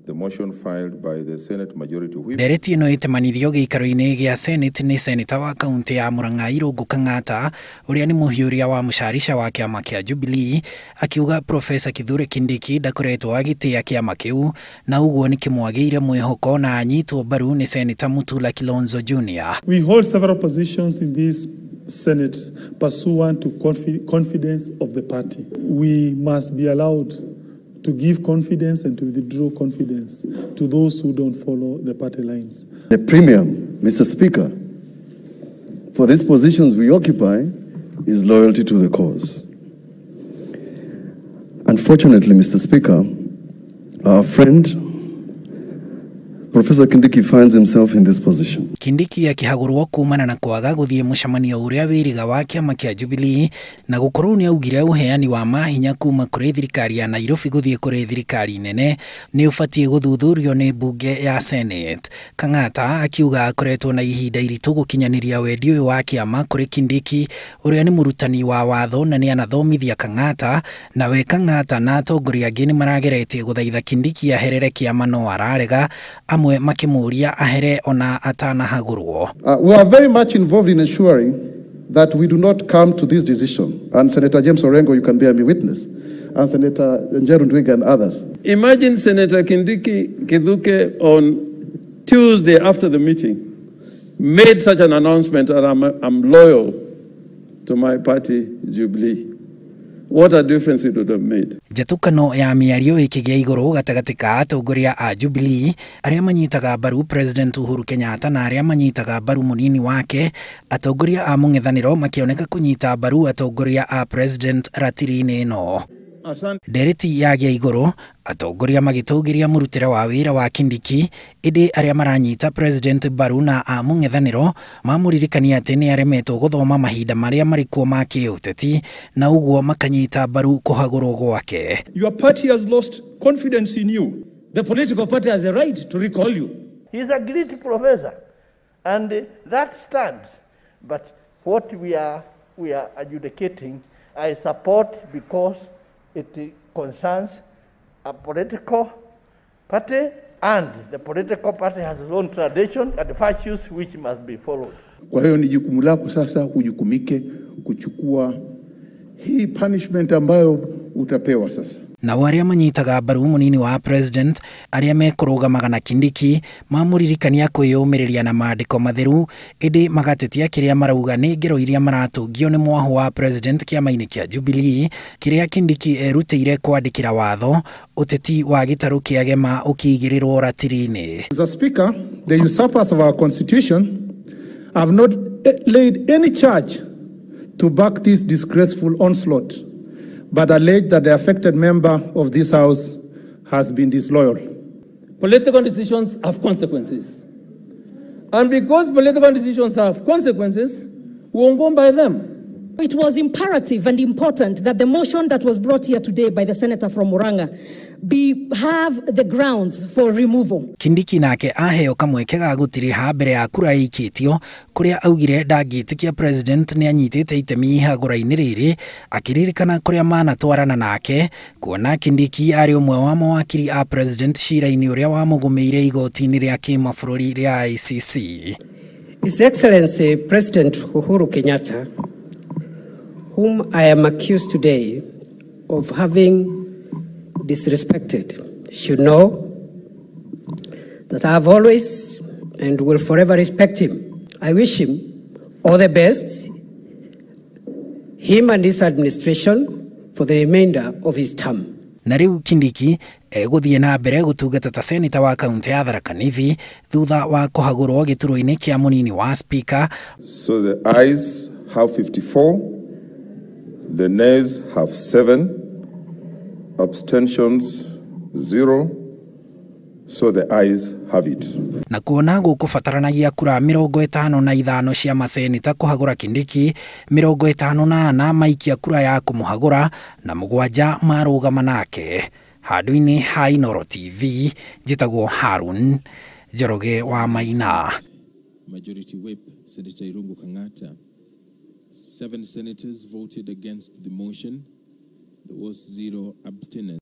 The motion filed by the Senate Majority Whip. Ndereti ĩno ĩtemanirio gĩikaro-inĩ gĩa Senate nĩ seneta wa kaunti ya Murang'a Irũngũ Kang'ata ũrĩa nĩ mũhiũria wa mũcarica wa kĩama kĩa Jubilee, akiuga Professor Kithure Kindiki ndakoretwo agĩtĩa kĩama kĩu na ũguo nĩ kĩmwagĩire mwĩhoko na anyitwo mbaru nĩ Seneta Mutula Kilonzo Jr. We hold several positions in this Senate pursuant to confidence of the party. We must be allowed to give confidence and to withdraw confidence to those who don't follow the party lines. The premium, Mr. Speaker, for these positions we occupy is loyalty to the cause. Unfortunately, Mr. Speaker, our friend Professor Kindiki finds himself in this position. Kindiki akihagurwo kumana na kwaga guthie mucemanio uria wiriga wa kiama kia Jubilee na gukorwo ni augire uheani wa mahinya kuma kuri thirikari ya Nairobi guthie kuri thirikari nene ni ubatie guthuthurio ni bunge ya Senate. Kang'ata akiuga akoretwo na ihinda iritu gukinyaniria wendi uyu wa kiama kuri Kindiki uria ni murutani wa watho na ni anathomithia Kang'ata, nawe Kang'ata na atongoria angi ni marageretie guthaitha Kindiki aherere kiama no ararega, amwe makimuria ahere ona atanahagurwo. We are very much involved in ensuring that we do not come to this decision. And Senator James Orengo, you can bear me witness, and Senator Njeru Ndwiga and others. Imagine Senator Kindiki Kithuke on Tuesday after the meeting made such an announcement that I'm loyal to my party, Jubilee. What a difference it would have made. Njatukano ya mĩario ĩkĩgĩa igũrũ gatagatĩ ka atongoria a Jubilee arĩa manyitaga mbaru President Uhuru Kenyatta na arĩa manyitaga mbaru mũnini wake, atongoria a mũng'ethanĩro makĩoneka kũnyita mbaru atongoria a President ratiri-inĩ ĩno. Ndereti yagĩa igũrũ, atongoria magĩtũgĩria mũrutĩre wa wĩra wa Kindiki, ĩndĩ arĩa maranyita President mbaru na a mũng'ethanĩro mamũririkania atĩ nĩ aremetwo gũthoma mahinda marĩa marĩ kuo ma kĩũteti na ũguo makanyita mbaru kũhagũrwo gwake. Your party has lost confidence in you. The political party has a right to recall you. He is a great professor, and that stands. But what we are adjudicating, I support because it concerns a political party, and the political party has its own tradition and virtues which must be followed. Kwa hiyo ni jukumu lako sasa ujukumike kuchukua hii punishment ambayo utapewa sasa. Na arĩa manyitaga mbaru mũnini wa President arĩa mekũrũgamaga na Kindiki mamũririkania kwĩyũmĩrĩria na maandĩko matheru, ĩndĩ magatetia kĩrĩa marauga nĩ ngero iria maratũngio nĩ mwahũ wa President kĩama-inĩ kĩa Jubilee kĩrĩa Kindiki erutĩire kwandĩkĩra watho ũteti wa gĩtarũ kĩa Gema ũkĩigĩrĩrwo ratiri-inĩ. Mr. Speaker, the usurpers of our constitution have not laid any charge to back this disgraceful onslaught, but allege that the affected member of this house has been disloyal. Political decisions have consequences. And because political decisions have consequences, we won't go by them. It was imperative and important that the motion that was brought here today by the senator from Murang'a have the grounds for removal. Kindiki nake aheo kamweke ga gutiriha mbere ya kura ikitio kuria augire ndangĩtĩkia President nĩ anyitĩte itemi ihagũra-inĩ rĩrĩ, akĩririkana kuria manatwarana nake kuona Kindiki arĩ ũmwe wa mawakiri a President cira-inĩ ũrĩa wamũgũmĩire igoti-inĩ rĩa kĩmabũrũri rĩa ICC. His Excellency President Uhuru Kenyatta, whom I am accused today of having disrespected, should know that I have always and will forever respect him. I wish him all the best, him and his administration, for the remainder of his term. Na rĩu Kindiki egũthiĩ na mbere gũtungata ta seneta wa kaunti ya Tharaka Nithi thutha wa kũhagũrwo gĩturwa-inĩ kĩa mũnini wa Speaker. So the ayes have 54, the nays have 7, abstentions 0, so the ayes have it. Na kuona gũkũbataranagia kura 55 cia maseneta kũhagũra Kindiki, 54 maikia kura ya kũmũhagũra na 7 marũgama nake. Handũ-inĩ ha Inooro TV, njĩtagwo Harun Njoroge wa Maina. Majority Whip Senator Irungu Kang'ata. 7 senators voted against the motion. There was 0 abstinence.